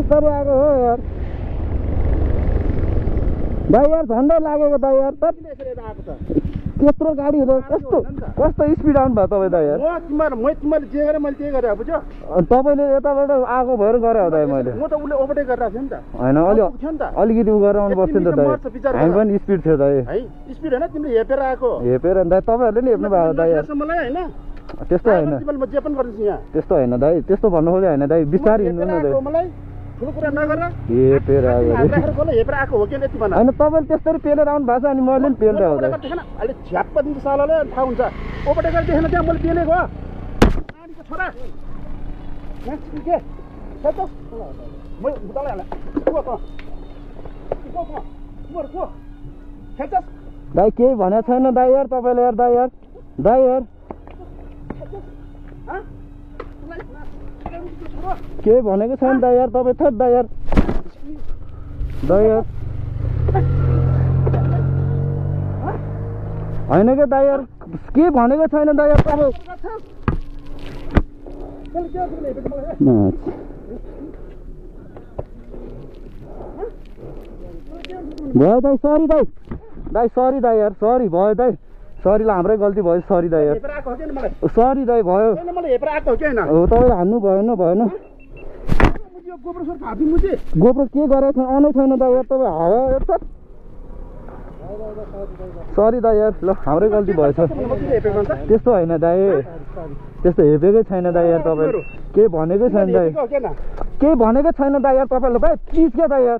कसरी आएको हो यार दाइ यार झन्डै लागेको दाइ यार त्यत्रो गाडी हुँदा कस्तो स्पिड आउनु भयो तपाईँ दाइ यार तिमीले जे गरे मैले त्यही गरेँ बुझ्यो तपाईँले यताबाट आएको भएर गरेँ हो दाइ मैले म त उसले ओभरटेक गरिरहेको थिएँ नि त होइन अलिकति उ गरेर आउनु पर्थ्यो नि त दाइ हामी पनि स्पिड थियो दाइ है स्पिड होइन तिमीले हेपेर आएको हेपेर दाइ तपाईँहरूले नि हेप्नु भएको दाइ यार मलाई होइन त्यस्तो होइन म जे पनि गरिदिन्छु यहाँ त्यस्तो होइन दाइ त्यस्तो भन्नु खोजे होइन दाइ बिस्तारै हिँड्नु न दाइ मलाई ठुलो कुरा नगर हेपेर हेपेर आएको हो कि यति भन होइन तपाईँले त्यसरी पेलेर आउनु भएको छ अनि मैले पनि पेल्दै हो दाइ अहिले झ्याप्प दिन्छ सालाले थाहा हुन्छ ओभरटेक गरेर देखेन त्यहाँ मैले पेलेको हो नानीको छोरा के म उतालाई हाल दाइ केही भनेको छैन दाइ यार तपाईँले यार दाइ यार केही भनेको छैन दाइ यार तपाईँ थट दाइ यार होइन क्या दाइ यार के भनेको छैन दाइ यार तपाईँ भयो दाइ सरी दाइ सरी दाइ यार सरी भयो दाइ सरी ल हाम्रै गल्ती भयो सरी दाइ यार सरी दाइ भयो हो तपाईँले हान्नु भएन गोप्रो के गरेको छैन आउनै छैन दाइ यार तपाईँ हावा हेर्छ सरी दाइ यार ल हाम्रै गल्ती भएछ त्यस्तो होइन दाइ त्यस्तो हेपेकै छैन दाइ यार तपाईँ केही भनेकै छैन दाइ केही भनेकै छैन दाइ यार तपाईँले भाइ प्लिज क्या दाइ यार